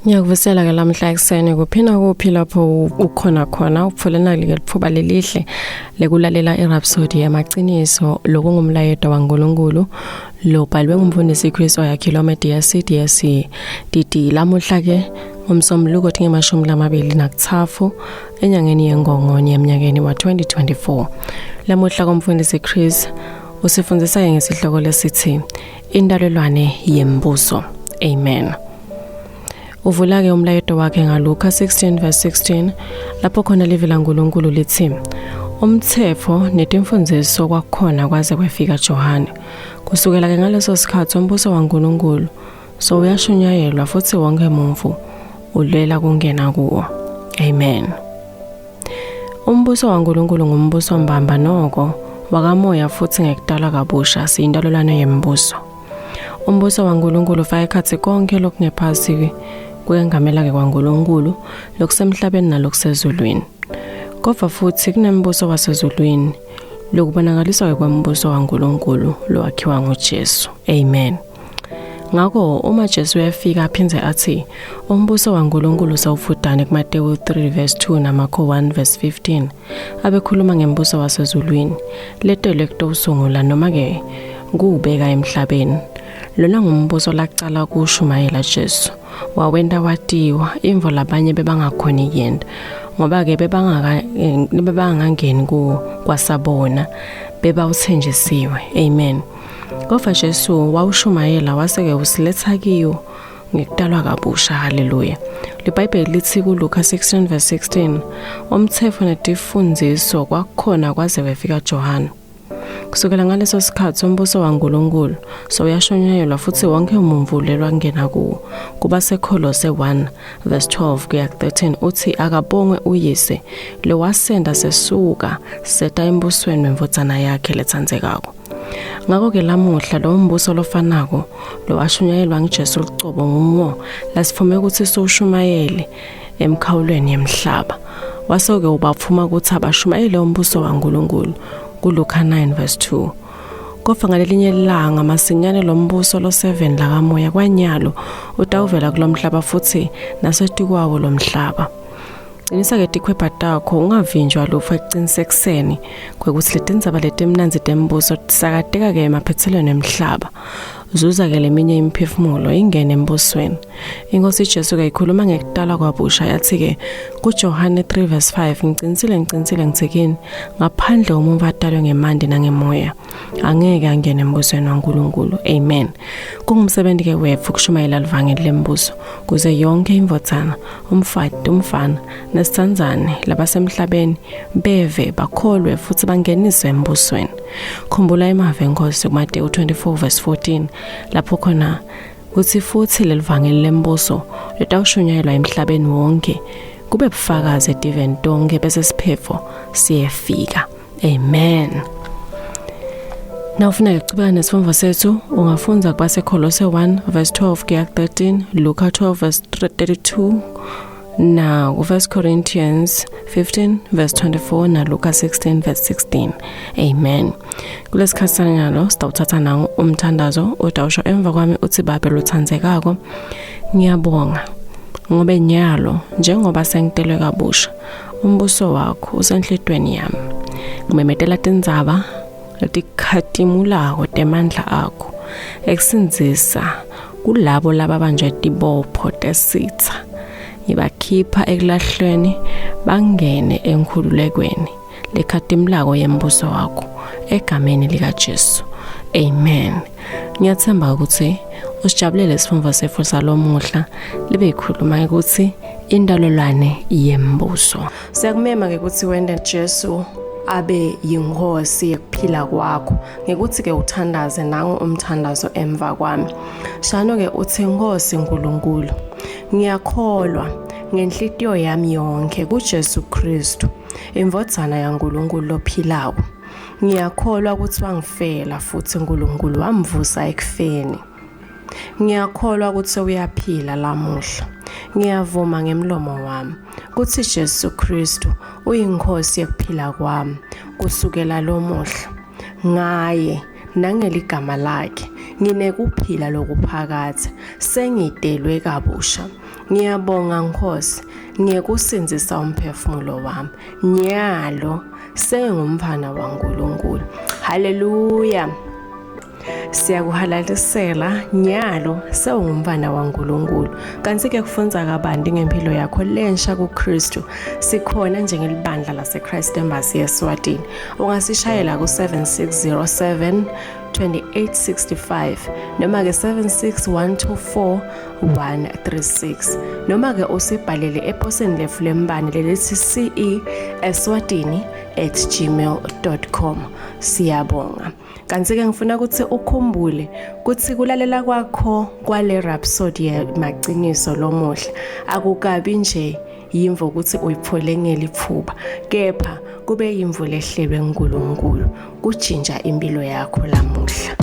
Ngiyakuvusela ke lamhla ekuseni kuphi nakuphi lapho ukhona khona upfule nali-ke litfuba lelihle lekulalela iRhapsody yamaciniso lokungumlayeto waNkulunkulu lobhalwe ngumfundisi Chris Oyakhilome DSC DSC DD lamuhla ke ngomsombuluko tingemashumi lamabili nakutsafu enyangeni yeNgongoni emnyakeni wa-2024 lamuhla komfundisi Chris usifundzisa ngesihloko lesithi intalelwane yembuso. Amen. Uvula-ke umlayeto wakhe ngaLuka 16 verse 16 lapho khona livi laNkulunkulu lithi umthetho netimfundziso kwakhona kwaze kwefika Johane. Kusukela-ke ngaleso sikhathi umbuso waNkulunkulu so uyashunyayelwa futhi wonke muntu ulwela kungena kuwo. Amen. Umbuso waNkulunkulu ngumbuso mbamba noko wakamoya futhi ngekudalwa kabusha siyintalelwane yembuso. Umbuso waNkulunkulu ufaka ekhatsi konke lokungephasi kwengamela-ke kwaNkulunkulu lokusemhlabeni nalokusezulwini. Kodwa futhi kunembuso wasezulwini lokubonakaliswa-ke kwembuso waNkulunkulu lowakhiwa nguJesu. Amen. Ngakho uma Jesu efika aphindze athi umbuso waNkulunkulu sewufudane kuMatewu 3 verse 2 naMakho 1 verse 15 abekhuluma ngembuso wasezulwini letelwe kutowusungula noma ke kuwubeka emhlabeni. Lona ngumbuso lacala kushumayela Jesu. Wawenta watiwa imvo labanye bebangakhoni kuyenta ngoba ke bebangaka bebangangeni kuwo kwasabona bebawuthenjisiwe. Amen. Kodwa Jesu wawushumayela wase-ke usiletha kiwo ngekutalwa kabusha. Haleluya. LiBhayibheli lithi kuLuka 16 verse 16, umthetho netifundziso kwakukhona kwaze kwefika Johane. Kusukela ngaleso sikhathi umbuso waNkulunkulu sowuyashunyayelwa futhi wonke umuntu ulelwa kungena kuwo. Kuba seKholose 1 verse 12 kuya 13 uthi akabongwe uyise lowasenda sesuka seta embusweni wemvodzana yakhe letsandzekako. Ngakho-ke lamuhla lowo mbuso lofanako lowashunyayelwa nguJesu lucobo nguwo lasivume ukuthi siwushumayele emkhawulweni yemhlaba. Wase-ke ubaphuma ukuthi abashumayele umbuso waNkulunkulu kuLuka 9 verse 2. Kodwa ngalelinye ilanga masinyane lo mbuso lo-7 lakamoya kwanyalo utawuvela kulomhlaba futhi nasetikwawo lo mhlaba. Qinisa-ke tikhwepha takho ungavinjwa lutfo ekucinisekiseni kwekutsi letindzaba letimnandzi tembuso tisakateka-ke emaphethelweni emhlaba. Zuza-ke leminye imiphefumulo ingene embusweni. Inkosi Jesu-ke ikhuluma ngekutalwa kwabusha yathi-ke kuJohane 3 verse 5 ngicinisile ngicinisile ngitsi kini ngaphandle umuntu atalwe ngemanti nangemoya angeke angene embusweni waNkulunkulu. Amen. Kungumsebenzi-ke wetfu kushumayela livangeli lembuso kuze yonke indvodzana umfati umfana nesitsandzane labasemhlabeni beve bakholwe futhi bangeniswe embusweni. Khumbula emavi enkosi kuMateyu 24 verse 14 lapho khona kuthi futhi lelivangeli lembuso litawushunyayelwa emhlabeni wonke kube bufakazi etiveni tonke bese siphetfo siyefika. Amen. Nawufuna ukuchubeka nesifundvo sethu ungafundza kubaseKholose 1 verse 12 kuya 13, Luka 12 verse 32 na ku-1 Corinthians 15 verse 24 na Luka 16 verse 16. Amen. Kulesikhathi sanyalo sitawuthatha nangu umthandazo utawusho emva kwami uthi Babe lothandzekako ngiyabonga ngobe nyalo njengoba sengitelwe kabusha umbuso wakho usenhlitweni yami. Ngimemetela tindzaba letikhatimulako temandla akho ekusindzisa kulabo lababanjwe tibopho tesitha ngibakhipha ekulahlweni bangene enkhululekweni lekhatimulako yembuso wakho egameni likaJesu. Amen. Ngiyathemba ukuthi usijabulele isifundvo setfu salomuhla libe ikhuluma ukuthi intalelwane yembuso. Siyakumema ke ukuthi wende Jesu abe yinkosi yekuphila kwakho ngekuthi ke uthandaze nangu umthandazo emva kwami. Shano ke uthi Nkosi uNkulunkulu ngiyakholwa ngenhlitiyo yami yonke kuJesu Kristu indvodzana yaNkulunkulu lophilako. Ngiyakholwa ukuthi wangifela futhi uNkulunkulu wamvusa ekufeni. Ngiyakholwa ukuthi uyaphila lamuhla. Ngiyavuma ngemlomo wami ukuthi Jesu Kristu uyinkosi yekuphila kwami kusukela lomuhla. Ngaye nangeligama lakhe nginekuphila lokuphakadze sengidelwe kabusha. Ngiyabonga Nkosi ngekusindzisa umphefumulo wami. Nyalo sengumfana waNkulunkulu. Haleluya. Siyakuhalalisela nyalo sewungumfana waNkulunkulu. Kanti ke kufundza kabanti ngempilo yakho lensha kuKristu. Sikhona njengelibandla laseChrist Embassy eSwatini. Ungasishayela ku 7607 2865 noma ke 76124 136 noma ke usibhalele eposini letfu lembane lelithi ce eswatini at gmail.com. Siyabonga. Kanti ke ngifuna ukuthi ukhumbule kuthi kulalela kwakho kwale Rhapsody yemaciniso lomuhla akukabi nje yimvo ukuthi uyiphole ngeliphuba, kepha kube yimvo lehlelwe nguNkulunkulu kujinja impilo yakho lamuhla.